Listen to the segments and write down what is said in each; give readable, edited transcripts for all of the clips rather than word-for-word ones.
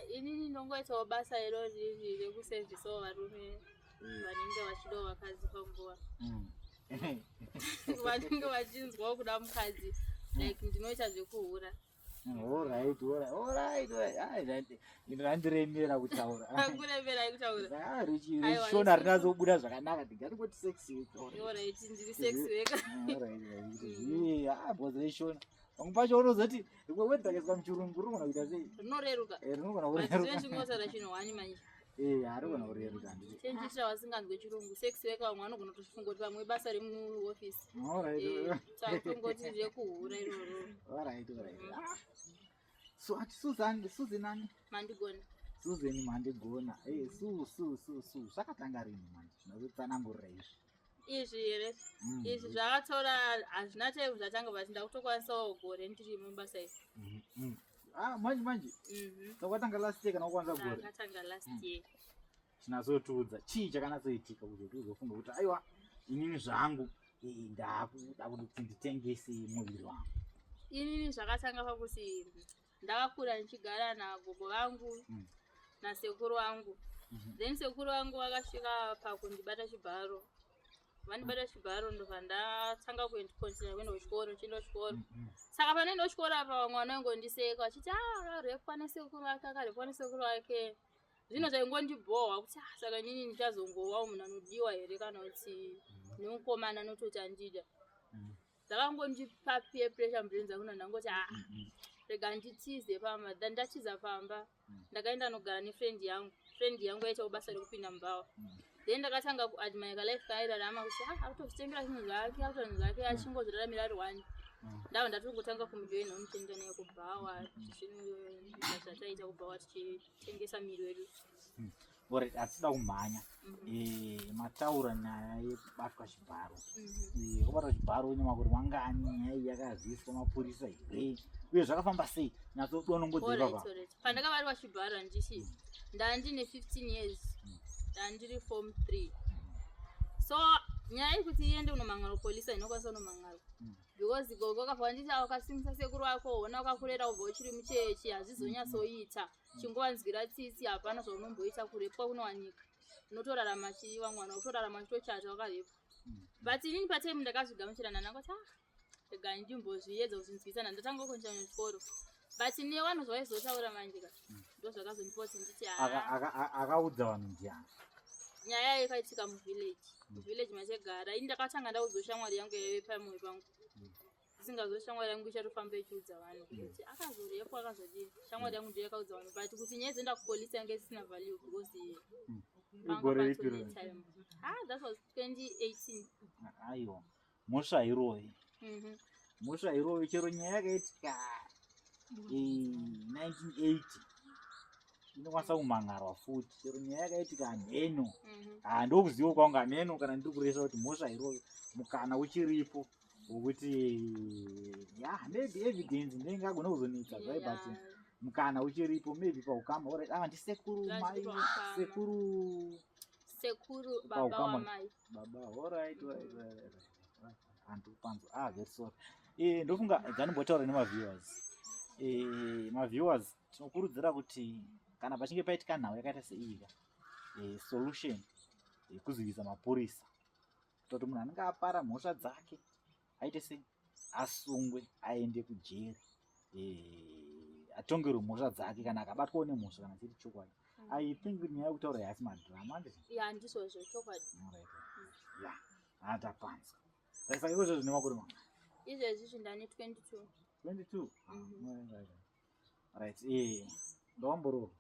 Inini ndongoitawo basa irori rekusevhisawo varume vanenge vachidawo vakadzi panguva vanenge vachinzwawo kuda mukadzi, like ndinoita zvekuhura. Alright, randiremera kutaura. Kuremerai kutaura? Ah, rishona rinazobuda zvakanaka, ndingatingoti sex worker. Alright, ndiri sex worker. Alright, because reshona pamwe pacho unozoti rimwe word rakaiswa muchirungu rinogona kuita sei? Rinoreruka. Rinogona kureruka. Chingotaura chinhu wani manje. Harigona kureruka, handiti? Chenchiitira vasinganzwe chirungu, sex worker, vamwe vanogona kutofunga kuti pamwe basa remuofisi. Takutongoti rekuhura iroro. Alright. Ah. So ati Susan, Susan nani? Mandigona. Susan Mandigona. Su su su su zvakatanga rini manje? Tinozotsanangurira izvi. Izvi here? Izvi zvakatora, hazvina time zvatanga, but ndakutokwanisawo gore ndiri mubasa iri. Ah, manje manje. Saka watanga last year kana wakwanisa gore? Ndakatanga last year. Tinatsotiudza chii chakanatsoitika kuzoti uzofunga kuti aiwa, inini zvangu ndakuda kuti nditengese muviri wangu? Inini zvakatanga pakuti ndakakura ndichigara nagogo vangu nasekuru vangu. Then sekuru vangu vakasvika pakundibata chibharo. Vandibata chibharo, ndobva ndatanga kucontinue kuenda kuchikoro, ndichienda kuchikoro. Saka panoenda kuchikoro apa, vamwe vanaingondiseka vachiti, "Ah, akarepwa nesekuru vake, akarepwa nesekuru vake." Zvino zvaingondibhohwa kuti, "Ah, saka inini ndichazongovawo munhu anodiwa here kana kuti nemukomana anototi andida?" Zvakangondipa peer pressure mubrain dzangu, ndangoti, "Ah, rega nditize pamba." Then ndatiza pamba, ndakaenda nogara nefriend yangu. Friend yangu yaitawo basa rekupinda mubhawa. Then ndakatanga kuadmire kalife kaairarama, kuti, ah, akutozvitengera zvinhu zvake, akuita zvinhu zvake, achingozviraramira ari one. Ndabva ndatongotanga kumujoina, unotoenda naye kubhawa, tichinoita zvataita kubhawa, tichitengesa miri wedu. Alright, hatisida kumhanya. Mataura nyaya yekubatwa chibharo. Kubatwa chibharo une makore mangani? Nyaya iyi yakaziviswa mapurisa here, uye zvakafamba sei? Nyatsodonongodzei baba. Alright. Pandakabatwa chibharo, handiti ndandine 15 years, ndandiri form 3. So nyaya yekuti iende kunomhan'ara kupolisa, inokwanisa kunomhan'ara because gogo akabva vanditi, "Wakasimisa sekuru wako, hona wakakurera ubva uchiri muchechi, hazvizonyatsoita, chingovanzwira tsitsi, hapana zvaunomboita, kurepwa kunowanika, unotorarama chiva mwana, utorarama uchitochata wakarepwa." But inini patime ndakazvigamuchira, ndangoti, "Ah, rega ndimbozviedza kuzvinzwisana." Ndatanga kuenda chikoro, but nevanhu zvavaizotaura manje ka, ndo zvakazondipa kuti nditi, "Ah." Akaudza vanhu ndiani? Nyaya yakaitika muvillage, muvillage machegara. Ini ndakatanga ndaudzwa shamwari yangu yaive pamwoyo pangu. Isingazoi shamwari yangu ichatofamba ichiudza vanhu kuti akazorepwa, akazodii. Shamwari yangu ndiyo yakaudza vanhu, but kuti nyaya izoenda kupolisi yange isina value because panga Igore ripi patone rori? time. Ah, that was 2018. Aiwa, mhosva iroyi. Mhosva iroyi chero nyaya yakaitika 1980 inokwanisa kumhan'arwa futi, chero nyaya yakaitika mheno. Ah, ndokuziva kwangu, hameno kana ndiri kureva kuti mhosva iroyo, mukana uchiripo wekuti, ya, maybe evidence ndenge agona kuzonetsa zvai, but mukana uchiripo, maybe paukama. Alright, ava ndisekuru, mai? Paukama. Sekuru? Sekuru baba Paukama. wamai. Baba, alright. Hanti kupanzwa. Ah, very sorry. Ndofunga dzandimbotaura nemaviewers. Maviewers, tinokurudzira kuti kana pachinge paitika nhau yakaita seiyi ka, solution yekuzivisa mapurisa, kutoti munhu anenge apara mhosva dzake aite sei, asungwe, aende kujeri, atongerwe mhosva dzake kana akabatwawo nemhosva, kana chiri chokwadi. I think kuti nyaya yekutaura yasi madrama, handiti? Ya, ndizvozvo, chokwadi. Alright. Ya, hatapanzwa. Saka izvozvo zvine makore mangani? Izvezvi zvindane 22. 22? Mhm. Right, ndawamboroorwa?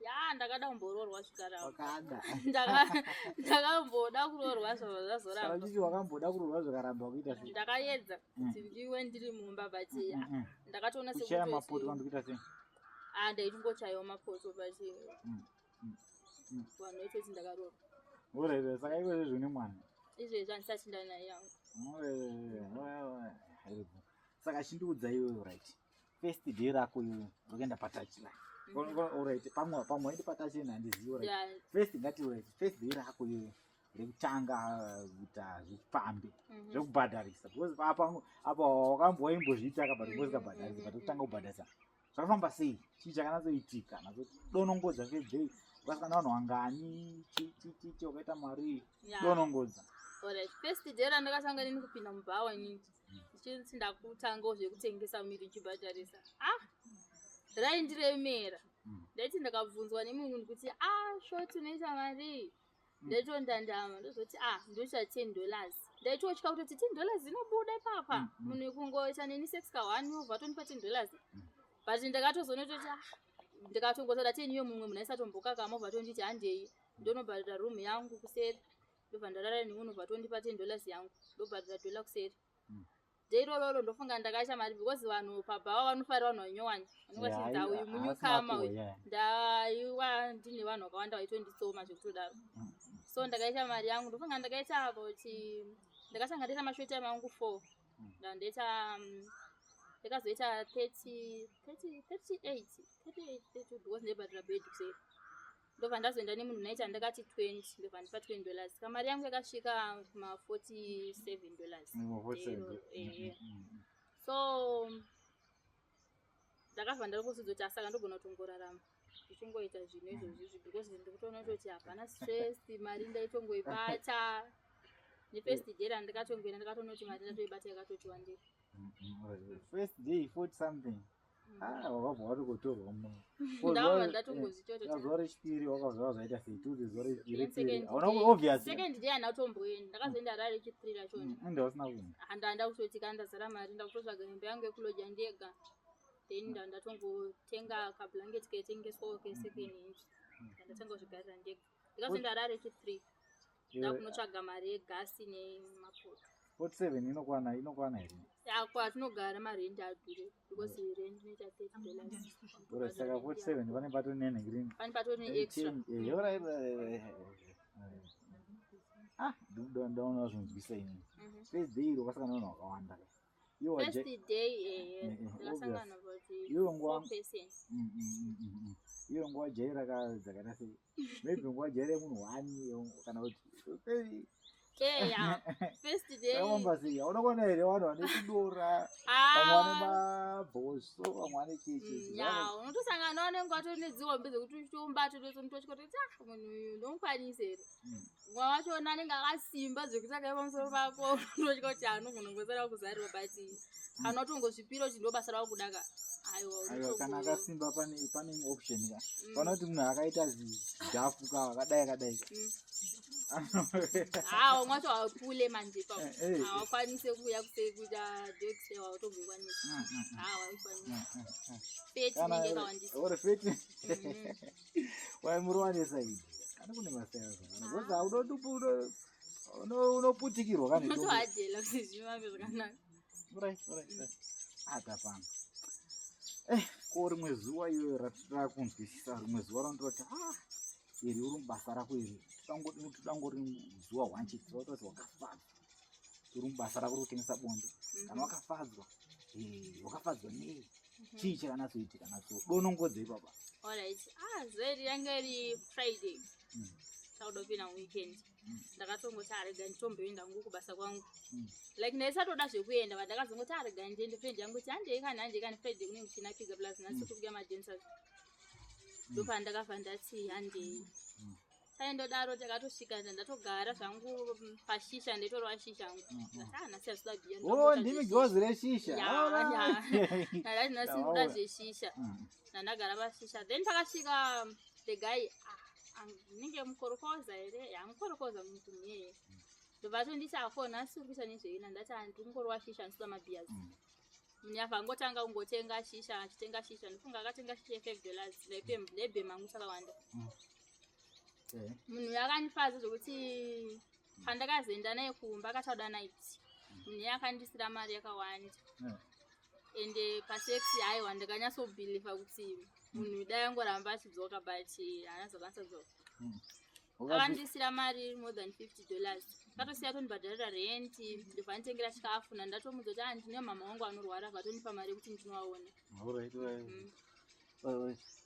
Ya, ndakada kumboroorwa zvikaramba. Wakada? Ndakamboda kuroorwa, zvobva Saka zvazoramba. uchiti wakamboda kuroorwa zvikaramba, kuita sei? Ndakaedza kuti ndiwe ndiri mumba, but ndakatoona Kuchaya sekuti mapoto kana kuita sei? Ah, ndaitingochayawo mapoto, but vanhu vaitoti ndakaroorwa. Alright, saka izvozvo une mwana? Izvezvi handisati ndanaye yangu. Alright. Saka chindiudza iwewe, right, first day rako iwewe rokuenda patouchline. Alright, pamwe waende patouchline, handizivi. Alright. First, ngati, alright, first day rako iwewe rekutanga kuita zvechipfambi, zvekubhadharisa, because apa apa wakambo waimbozviita ka, but usikabhadharisa, but kutanga kubhadharisa. Zvakafamba sei? Chii chakanatsoitika? Natsodonongodza first day ukasangana vanhu vangani, chichichichi, wakaita mari, donongodza. Alright, first day randakatanga nini kupinda mubhawa inini ndichiti ndakutangawo zvekutengesa miri ndichibhadharisa, ah, raindiremera. Ndaiti ndakabvunzwa nemumwe munhu kuti, "Ah, short unoita mari?" Ndaitondandama, ndozoti, "Ah, ndoita $10." Ndaitotya kutoti $10 inobuda ipapa. Munhu kungoita neni sex ka one, obva atondipa $10. But ndakatozoona kutoti, ah, ndikatongotora 10 iyo, mumwe munhu aisatombokakama, obva atonditi handei, ndonobhadhara room yangu kuseri, ndobva ndarara nemunhu, obva atondipa $10 yangu, ndobhadhara dollar kuseri. Day irororo ndofunga ndakaita mari because vanhu pabhawa vanofarira vanhu vanyowani, vanenge vachinzi, "Uyu munewcomer uyu." Ndaiwa ndine vanhu vakawanda vaitonditsoma zvekutodaro. So ndakaita mari yangu, ndofunga ndakaita about, ndakatanga ndaita mashort time angu four. Ndandaita ndakazoita 30, 30, 38, 38, 32 because ndaibhadhara bed kuseri. Ndobva ndazoenda nemunhu naita, ndakati 20, ndobva ndipa $20. Kamari yangu yakasvika ma $47. 47. So ndakabva ndangozvidza kuti asaka ndogona kutongorarama ndichingoita zvinhu izvozvizvi because ndikutoona kutoti hapana stress, mari ndaitongoibata. Nefirst day randikatongoenda, ndakatoona kuti mari ndatoibata yakatoti wandei. First day 40 something. Ah, wakabva watokotorwa muno. Ndakabva ndatongozvitoti. Zuva rechipiri wakazova zvaita sei? Tuzi zuva rechipiri Second hauna day- obvious. Second day handina kutomboenda, ndakazoenda rari rechithree rachona. Ende wasina kuenda. Handanda kutoti kana ndazara mari, ndakutotsvaga hembe yangu yekuloja ndega, then ndandatongotenga kablanket kaitengeswawo kesecond hand, ndandatanga kuzvigarira ndega. Ndikazoenda rari rechithree, ndakunotsvaga mari yegasi nemapoto. 47 inokwana here? Kwatinogara marendi adhure because rent inoita $30. Alright, saka 47 pane pato nenhingirimi. Pane pato neextra. Ah, ndaona zvinzwisa ini. First day iro wakasangana nevanhu vakawanda. Iwe First day, ndakasangana about Iwe nguva four person. Iwe nguva jaira ka dzakaita sei? Maybe nguva jaira munhu one kana kuti Eya, first day. Zvakafamba sei? Hauna kuona here vanhu vane kudora, vamwe vane mabhoso, vamwe vane chichi? Ya, unotosangana vanenge vatori nedzihombe dzekuti uchitomubata utotya kuti, ah, munhu uyu ndomukwanisa here? Mumwe wachona anenge akasimba zvekuti akaipa pamusoro pako, unotya kuti anogona kungosara kuzarira, but kana watongozvipira kuti ndo basa rako kudaka, aiwa. Aiwa, kana akasimba pane imwe option ka. Pana kuti munhu akaita zidhafu ka, akadai akadai ka. Ha, vamwe wacho hawapule manje ipapo. Eh. Hawakwanise kuuya kuita dog style, hawatombokwanisa. Ha, hawakwanisa. Fat inenge yakawandisa. Ore fat. Waimurowanesa idi kana kune masaya zvakana because unoputikirwa kane. Unotohajela kuti zvifambe zvakanaka. Right. Atapano ko rimwe zuva iyoyo ratira kunzwisisa, rimwe zuva randinoti, ah, iri uri mubasa rako iri, todangori zuva one chete, tinoda kuti wakafadzwa uri mubasa rako rokutengesa bonde. Kana wakafadzwa, wakafadzwa nei? Chii chakanatsoitika? Natso donongodza ipapa. Alright, ah, zuva iri yanga iri Friday, takuda kupinda weekend. Ndakatongoti, arega nditomboenda hangu kubasa kwangu. Like ndaisatoda zvekuenda, but ndakazongoti, arega ndiende. Friend yangu kuti, "Handei kani, handei kani, Friday kunenge kuchinakidza, plus nhasi tiri madancers." Ndopandakabva ndati handei. Taindodaro, takatosvika, ndatogara zvangu pashisha, ndaitorwa shisha hangu. Ndati, ah, nhasi hazvida bhiya. O, ndimi gozi reshisha. Ya. Ndati nhasi ndikuda zveshisha. Ndandagara pashisha, then pakasvika the guy, ah, ndinenge mukorokoza here? Ya, mukorokoza munhu iyeye. Ndobva atonditi, "Ako nhasi uri kuita nezveina?" Ndati, "Handingorwa shisha, handisida mabhias." Munhu abva angotanga kungotenga shisha, achitenga shisha. Ndifunga akatenga shisha ye$5, ndaibhema hangu chakawanda. Munhu uyu akandifadza zvokuti pandakazoenda naye kumba, akatauda night, munhu iye akandisira mari yakawanda. Ende pasex, aiwa, ndakanyatsobhilivha kuti munhu dai angoramba achidzoka, but haana zokwanisa kudzoka. Akandisira mari more than $50, akatosiya atondibhadharira rent, ndobva nditengera chikafu. Ndandatomudza kuti, ah, ndine mama wangu anorwara, vatondipa mari yekuti ndinovaona.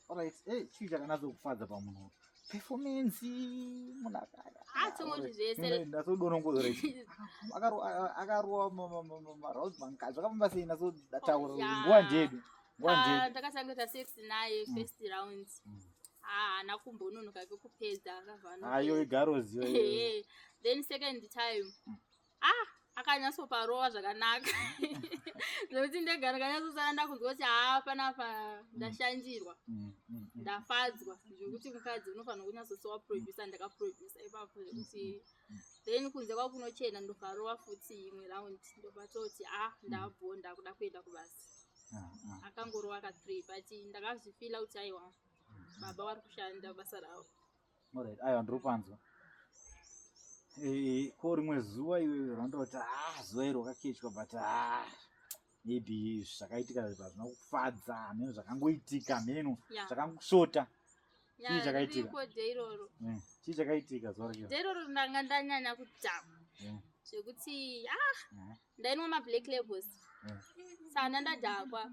Alright, chii chakanatso pamunhu? Performance, munhu Ah, tongoti zvese. Ndatsodonongodza akarowa marounds mangani? Zvakafamba sei? Natsodataura, nguva ndedu. Ndakatanga kuita sex naye first round. Haana kumbononoka kekupedza, akabva Ayo igaroziyo. Then second time, ah, akanyatsoparova zvakanaka zvekuti ndega ndakanyatsosara ndakunzwa kuti haa, panapa ndashandirwa, ndafadzwa, zvekuti mukadzi unofanira kunyatsotsowa producer. Ndakaproducer ipapo zvekuti then kunze kwakunochena, ndobvarova futi imwe round, ndobva toti, ah, ndabho, ndakuda kuenda kubasa. Akangorova ka3, but ndakazvifeela kuti aiwa, baba vari kushanda basa ravo. Alright, aiwa, ndiri kupanzwa. Ko rimwe zuva iwewe randoti, ah, zuva iri wakakechwa, but ah, maybe zvakaitika hazvina kufadza mheno, zvakangoitika mheno, zvakangoshota. Chii chakaitika? Ririko day iroro. Chii chakaitika zuva racho? Day iroro ndanga ndanyanya kudhakwa zvekuti, ah, ndainwa mablack labels. Saka ndandadhakwa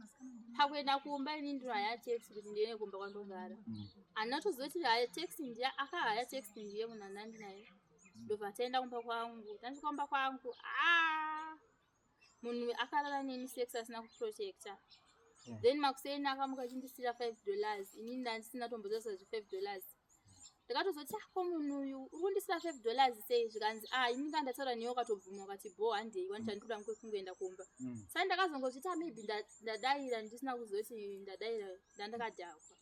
pakuenda kumba. Ini ndinohaya taxi kuti ndiende kumba kwandogara. Handina toziva kuti haya taxi ndiye akahaya taxi, ndiye munhu andandinaye. Ndobva taenda kumba kwangu. Tasvika kumba kwangu, ah, munhu akarara neni sex asina kuprotecta. Then makuseni akamuka achindisira $5. Inini ndandisina tombotarisa zve $5. Ndakatozoti, ah, ko munhu uyu uri kundisira $5 sei? Zvikanzi, ah, ini nga ndataura newe ukatobvuma ukati bo, handei wani, chandikuda kungoenda kumba. Saka ndakazongozviti, ah, maybe ndadaira ndisina kuzoti ndadaira, ndandakadhakwa.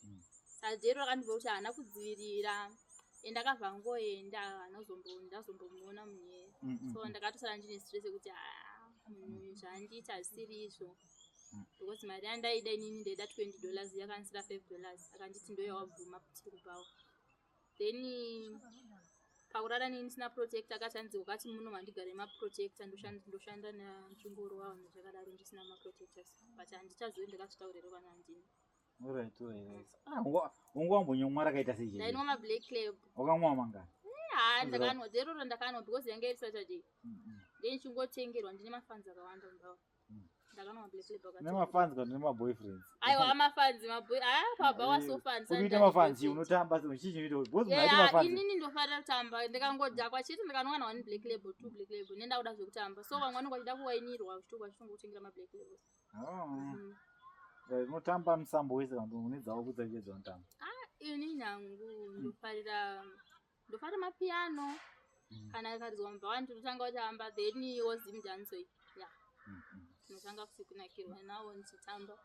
Saka day ro rakandibva kuti haana kudzivirira, and akabva angoenda, haana ndazombomuona munhu. So ndakatosara ndine stress yekuti, ah, munhu uyu zvaandiita hazvisiri izvo, because mari yandaida inini, ndaida $20, yakanisira $5, akanditi ndo yawabvuma tiri kupawo. Then pakurara neni ndisina protector, akati hanzi wakati muno mandigare maprotector, ndoshanda ndingorowa vanhu zvakadaro ndisina maprotectors, but handichazivi ndakazvitaurira kana handina. Alright. Ah, unga wambonyomwa rakaita sei? Ndainwa mablack label. Wakamwa mangani? Ha, ndakanwa day roro, ndakanwa because yanga iri Saturday. Then chingotengerwa, ndine mafans akawanda mumbawa. Ndakanwa mablack label akati. Nemafans kana nemaboyfriends? Aiwa, amafans, maboy, ah, pabva wasofans. Kuita mafans unotamba chii chinoita because munhu aita mafans? Inini ndofarira kutamba. Ndikangodhakwa chete, ndikanwa one black label, two black label, nenda kuda zvekutamba. So vamwe vanonge vachida kuwainirwa, vachitongotengera mablack labels. Oh. Right, unotamba musambo wese kana une dzavo kudza dzaunotamba? Ini nyangu ndofarira mapiano. Kana ikaridzwa mubva, ndinotanga kutamba, then woZimdancehall, ya, tinotanga futi kunakirwa nawo ndichitamba.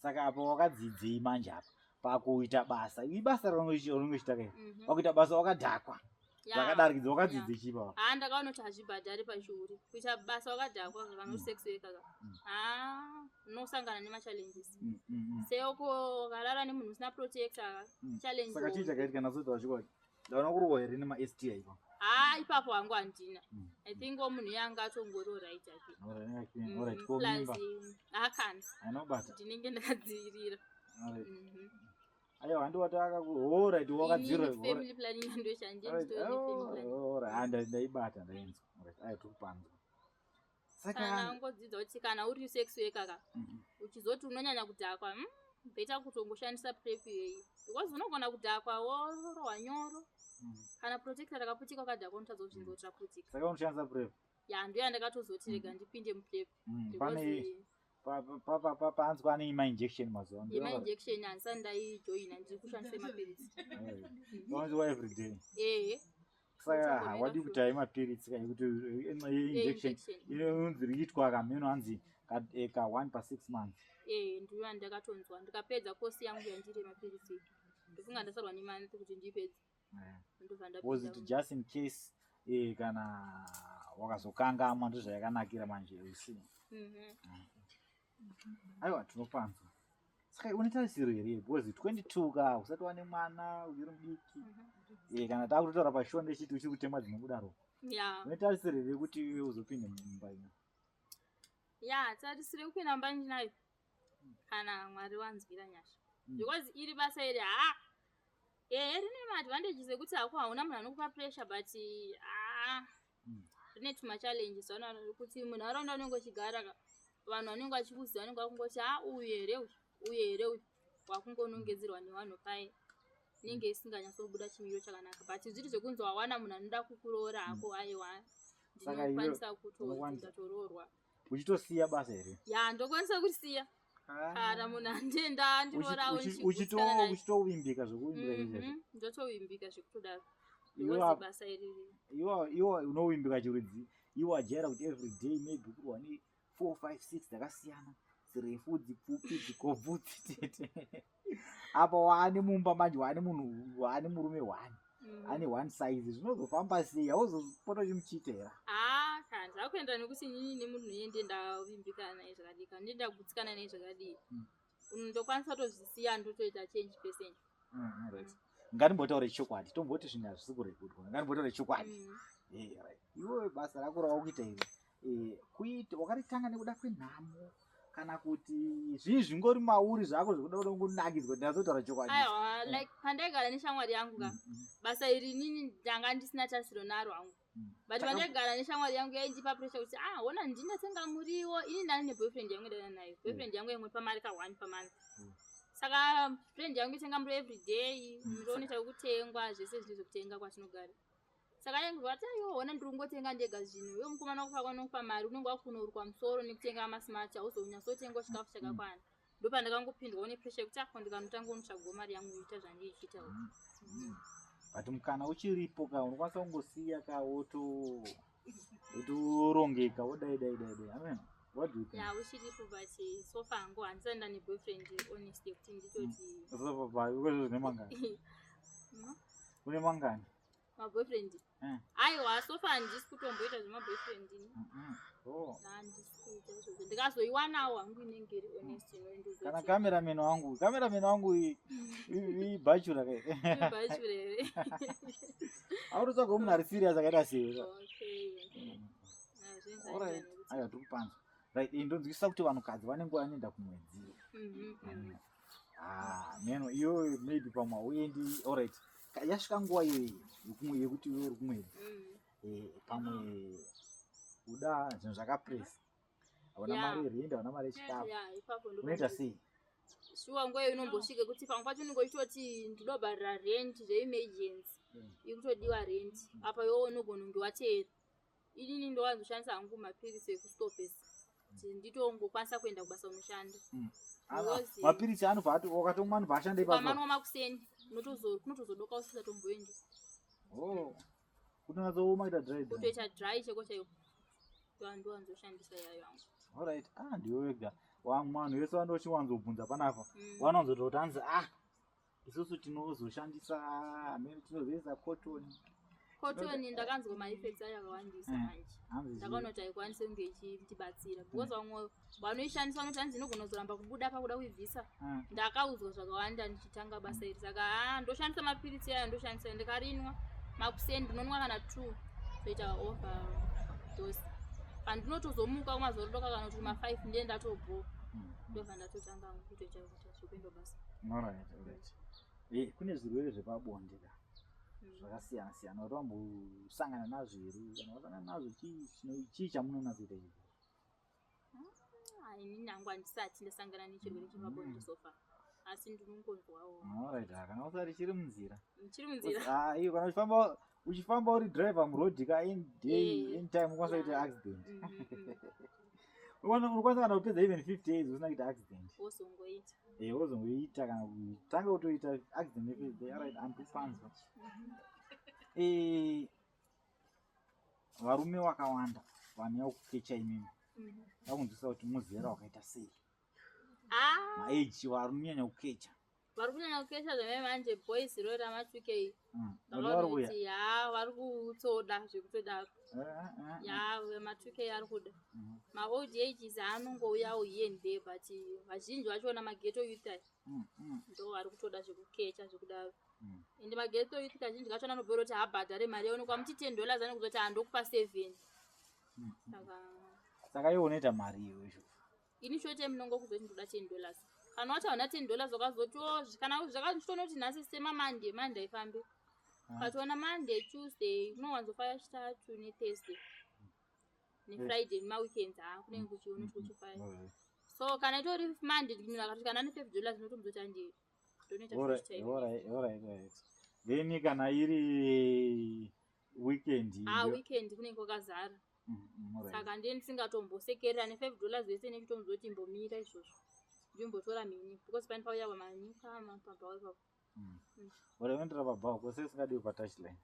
Saka apa wakadzidzei manje apa pakuita basa, ibasa raunenge uchiita kai? Pakuita basa wakadhakwa zvakadarikidza, wakadzidzei chipa? Ha, ndakaona kuti hazvibhadhari pachiuri kuita basa wakadhakwa kana uri sex worker ka. Ha, unosangana nemachallenges. Seoko ukarara nemunhu usina protector, challenge. Saka chii chakaitika nazoita vachikwa ndaona kurohwa here nemaSTI ipa? Ha, ipapo hangu handina. I think wo munhu yanga atongori right ake. Alright, ko mimba? Hakana. Ainobata? Ndinenge ndakadzivirira. Alright. Aiwa, handiwati akaku, alright, wakadzirira. Family planning ndoshanje, nditori nefamily planning. Alright, ndaibata, ndainzwa. Alright, aiwa, tiri kupanzwa. Kana Saka ungodzidza kuti kana uri sex worker ka, uchizoti unonyanya kudhakwa, better kutongoshandisa prep iyoyi, because unogona kudhakwa worohwa nyoro. Kana protector rakaputika ukadhakwa, unotadza kuzvinzwa kuti raputika. Saka unoshandisa prep? Ya, ndo yandakatozoti rega ndipinde muprep. Pane panzwa ane mainjection mazuva ano? Yemainjection handisati ndaijoina, ndiri kushandisa mapiritsi. Unonzwa everyday? Ehe. Saka ha, wadi kuti hai mapiritsi ka ekuti injection inonzi riitwa kamheno, hanzi ka one pa 6 months. Ee, ndiyo yandakatonzwa. Ndikapedza kosi yangu yandiri yemapiritsi, ndofunga ndasarwa nemonth kuti ndipedze, ndobva Was it ndapinda. Just in case kana wakazokangamwa, ndozvayakanakira manje, you see. Aiwa, tinopanzwa. Saka une tarisiro here? Because 22 ka, usati wane mwana, uchiri mudiki. Kana takutotaura pashow ndechiti uchiri kutemwa dzinobuda ropa. Une tarisiro here kuti iwe uzopinde mumba ino? Ya, tarisiro yekupinda mumba ndinayo kana Mwari wanzwira nyasha, because iri basa iri, ha, ehe, rine maadvantages ekuti hako hauna munhu anokupa pressure, but ha, rine tumachallenges kuti munharaunda unenge uchigara ka, vanhu vanenge vachikuziva, vanenge vakungoti, ha, uyu here uyu, uyu here uyu, wakungonongedzerwa nevanhu paye, inenge isinganyatsobuda chimiro chakanaka. But zviri zvekunzi wawana munhu anoda kukuroora hako, aiwa, Saka iwe ndinokwanisa unokwanisa. kutotoroorwa. Uchitosiya basa here? Ya, ndokwanisa kusiya. Kana munhu andenda andirorawo. Uchitovimbika zvekuvimbika izvo. Ndotovimbika zvekutodaro. Because basa iriri. Iwe unovimbika chirudzi? Iwe wajaira kuti every day maybe kurwa ne 4, 5, 6 dzakasiyana, dzirefu, dzipfupi, dzikobvu, dzitete. Apa waane mumba manje, waane munhu, waane murume one ane one size. Zvinozofamba sei? Hauzopota uchimuchita here? Ah, kana zvakuenda nekuti inini nemunhu iyende ndavimbikana naye zvakadii, kana ndiye ndagutsikana naye zvakadii. Ndokwanisa kutozvisiya, ndotoita change person. Alright. Ngatimbotaure chokwadi, tomboti zvinhu hazvisi kurekudwa. Ngatimbotaure chokwadi. Right. Iwe basa rako rawakuita iri, kuita wakaritanga nekuda kwenhamo kana kuti zvii zvingori mauri zvako zvekuda kuda kungonakidzwa? Ndinatsotaura chokwadi. Aiwa, like pandaigara neshamwari yangu ka, basa iri inini ndanga ndisina tasiro naro hangu. But pandaigara neshamwari yangu yaindipa pressure kuti, ah, ona, ndinotenga muriwo. Ini ndani neboyfriend yangu, ndana nayo boyfriend yangu yaingopa mari ka one pamonth. Saka friend yangu itenga muriwo every day. Muriwo unoita wekutengwa, zvese zvine zvekutenga kwatinogara. Saka yaingobva ati, aiwa, ona, ndiri kungotenga ndega zvinhu. Iwe mukomana wako anokupa mari, unenge wakunorukwa musoro nekutenga masmart, hauzonyatsotengawo chikafu chakakwana. Ndopandakangopindwawo nepressure yekuti ako ndikanotanga unotsvagawo mari yangu, ita zvandichiita. But mukana uchiripo ka, unokwanisa kungosiya ka, wotorongeka, wodai dai dai dai. Amen, what do you think? Ya, uchiripo, but so far hangu handisati ndane boyfriend honest yekuti nditoti. So far zvine mangani? Une mangani? Maboyfriend? Aiwa, so far handisi kutomboita zvemaboyfriend ini. Oh. Handisi kuita izvozvo. Ndikazoiwanawo hangu inenge iri honest. Kana cameraman wangu ibachelor kai. Bachelor here? Autotsvaga munhu ari serious akaita sei. Okay. Ah, zvinhu Alright. zvaita nekuti- Aiwa, tiri kupanzwa. Right, ndonzwisisa kuti vanhukadzi vane nguva vanoenda kumwedzi. Ah, meno iyoyo maybe pamwe hauendi. Alright, yasvika nguva iyoyi yekuti iwe uri kumwedzi, pamwe uda zvinhu zvakapresa, hauna mari yerenda, hauna mari yechikafu. Ya, ipapo ndo Unoita sei? Shuwa, nguva iyo inombosvika kuti pamwe pacho unenge uchitoti ndinobharira rent zveemergency. Ikutodiwa rent apa, iwewe unogona kunge wateera. Inini ndowanzoshandisa hangu mapirisi ekustopesa kuti nditongokwanisa kuenda kubasa unoshanda. Mapirisi anobva wakatomwa anobva ashanda ipapo? Ukamanwa makuseni, kunotozodoka usisatomboendi. Oh, kutonatsooma, kuita dry dry. Kutoita dry cheko chaiko. Ndowanzoshandisa yayo hangu. Alright, ah, ndiwe wega. Wamwe vanhu vese vandochiwanzobvunza panapa vanonzoti kuti hanzi, ah, isusu tinozoshandisa hamene, tinozoisa cotton. Cotton ndakanzwa maeffects ayo akawandisa. Manje Hanzi ndakaona kuti haikwanisi kunge ichitibatsira because vamwe vanoishandisa vanoti hanzi inogona kuzoramba kubuda pakuda kuibvisa. Ndakaudzwa zvakawanda ndichitanga basa iri. Saka ha, ndoshandisa mapiritsi ayo, ndoshandisa ndikarinwa makuseni, ndinonwa kana two, toita overdose. Pandinotozomuka kumazorodoka kana kuti kuma5, ndiye ndatobho. Ndobva ndatotanga kutoita kuita zvekuenda basa. Alright. Kune zvirwere zvepabonde ka zvakasiyana siyana. Kuti wambosangana nazvo here? Kana wasangana nazvo, chii chamunonatsoita izvo? Ah, inini hangu handisati ndasangana nechirwere chepabonde so far, asi ndinongonzwawo. Alright, ah, kana usati, chiri munzira. Chiri munzira. Ah, iyo kana uchifamba uri driver murodhi ka, any day, anytime unokwanisa kuita accident. Unokwanisa kana kupedza even 50 years usina kuita accident. Wozongoita. Wozongoita kana kutanga kutoita accident nefirst day. Alright, andikupanzwa. Varume vakawanda vanouya kukecha imimi, vakunzwisa kuti muzera wakaita sei? Ah, Maage vari kunyanya kukecha? Vari kunyanya kukecha zvamai manje boys ro rama2K. Vari kuuya? Kuti ha, vari kutoda zvekutodaro. Ya, ma2K ari kuda. Maold ages anongouyawo here and there, but vazhinji vachona maghetto youth aya ndo vari kutoda zvekukecha zvekudaro. Ende maghetto youth kazhinji kachona anobhera kuti habhadhare mari yaonekwa muti $10, anokuzoti handokupa 7. Saka Saka iwe unoita mari iwe izvo? Ini short time ndinongokuzoti ndoda $10. Kana wacho hauna $10, wakazoti kana zvakatoona kuti nhasi semaMonday, Monday ifambe. Ukatoona Monday, Tuesday, unowanzofaya Chitatu neThursday neFriday, nemaweekends ha kunenge kuchiona kuti kuchifaya. So kana itori Monday, munhu akati kana ane $5, ndinotomuzoti handei, ndonoita short time. Alright. Then kana iri weekend? Ah, weekend kunenge kwakazara. Saka ndiye ndisingatombosekerera ne$5 yese, nechitomuzoti imbomira izvozvo. Ndimbotora mhini because pane pauya vamanyuka mapabhawa ipapo. Ora unoendera pabhawa kose usingadiwi patouchline?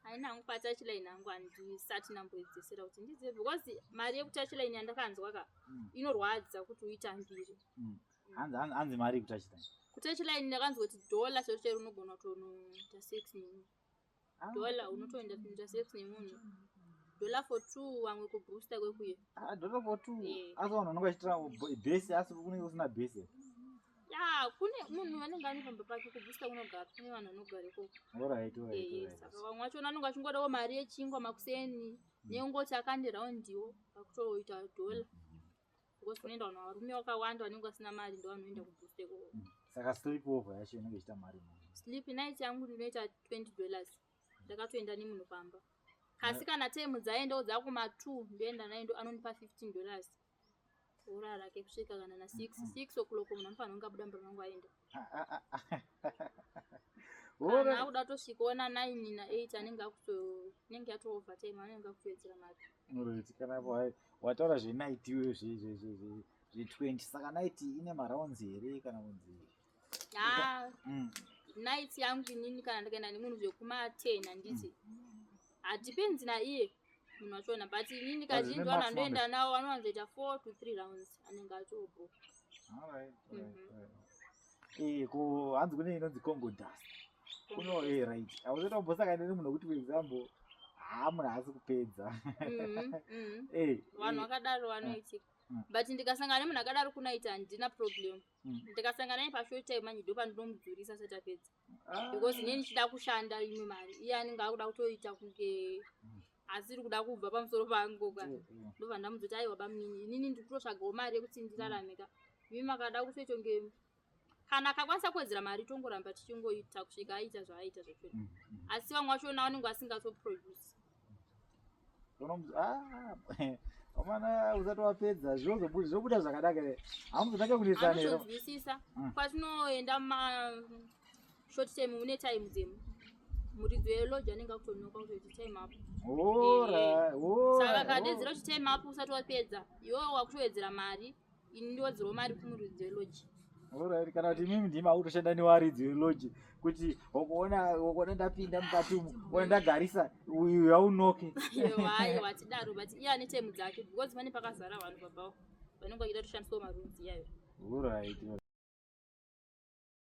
Haina hangu patouchline hangu, handisati ndamboedzesera kuti ndizive, because mari yekutouchline yandakanzwa ka inorwadza kuti uitambire. Hanzi mari yekutouchline? Kutouchline ndakanzwa kuti dhola chero chero unogona kutonoita sex nemunhu. Dhola unotoenda kunoita sex nemunhu, dhola for two, vamwe kubooster kwekuye. Ah, dhola for two? Eh. Asi vanhu vanonge vachitira bhesi, asi kunenge kusina bhesi? Ya, kune munhu anenge ane pamba pake kubooster kunogara, kune vanhu vanogara ikoko. Saka vamwe vachona anenge achingodawo mari yechingwa makuseni neyongoti akande raundiwo pakutoita dhola, because kunoenda vanhu varume vakawanda vanenge vasina mari, ndo vanoenda kubooster ikoko. Saka sleep over yacho inenge ichiita mari mari? Sleep night yangu ndinoita $20, ndakatoenda nemunhu pamba. Kasi kana time dzaendawo dzakuma2, ndoenda naye, ndo anondipa $15, orara ke kusvika kana na6, 6 o'clock munhu anofanira kunge abuda mumba mangu aenda. Kana akuda kutosvikawo na9 na8, anenge akuto inenge yato overtime, anenge akutowedzera mari. Alright, kana wataura zvenight iwe zve20, saka night ine marounds here kana kunzi? Ha, night yangu inini kana ndikaenda nemunhu zvekuma10, handiti hadipendi naiye munhu wachona, but inini kazhinji zvine vanhu maximum. vandoenda navo vanowanzoita 4 to 3 rounds, anenge atobo. Alright. Ko hanzi kune inonzi Congo dust kuno, right, hausati wambosangana nemunhu wekuti, for example, haa, munhu haasi kupedza? Vanhu vakadaro vanoitika, but ndikasangana nemunhu akadaro kunaita handina problem. Ndikasangana naye pashort time manje, ndo pandinomudzurisa asati apedza, because inini ndichida kushanda imwe mari, iye anenge akuda kutoita kunge asiri kuda kubva pamusoro pangu ka. Ndobva ndamudzoti, "Aiwa bamunini, inini ndikutotsvagawo mari yekuti ndirarame ka. Imi makada kutoita kunge kana akakwanisa kuwedzera mari, tongoramba tichingoita kusvika aita zvaaita zvachona." Asi vamwe vachona vanenge vasingatoproduce. Ah, amana, usati wapedza zvinozobuda zvakanaka here? Hamuzotanga kunesana here? Anotonzwisisa. Kwatinoenda mashort time, une time dzemu muridzi welodge anenge akutonoka kutoti time up. Saka akadedzera kuti time up usati wapedza, iwewe wakutowedzera mari, ini ndiwedzerawo mari kumuridzi welodge. Alright, kana kuti imimi ndimi akutoshanda newaridzi welodge kuti wakuona ndapinda mukati umu, ona ndagarisa uyu yaunoke? Aiwa, tidaro, but iye ane time dzake because pane pakazara vanhu pabawo vanenge vachida kutoshandisawo marooms iyayo. Alright.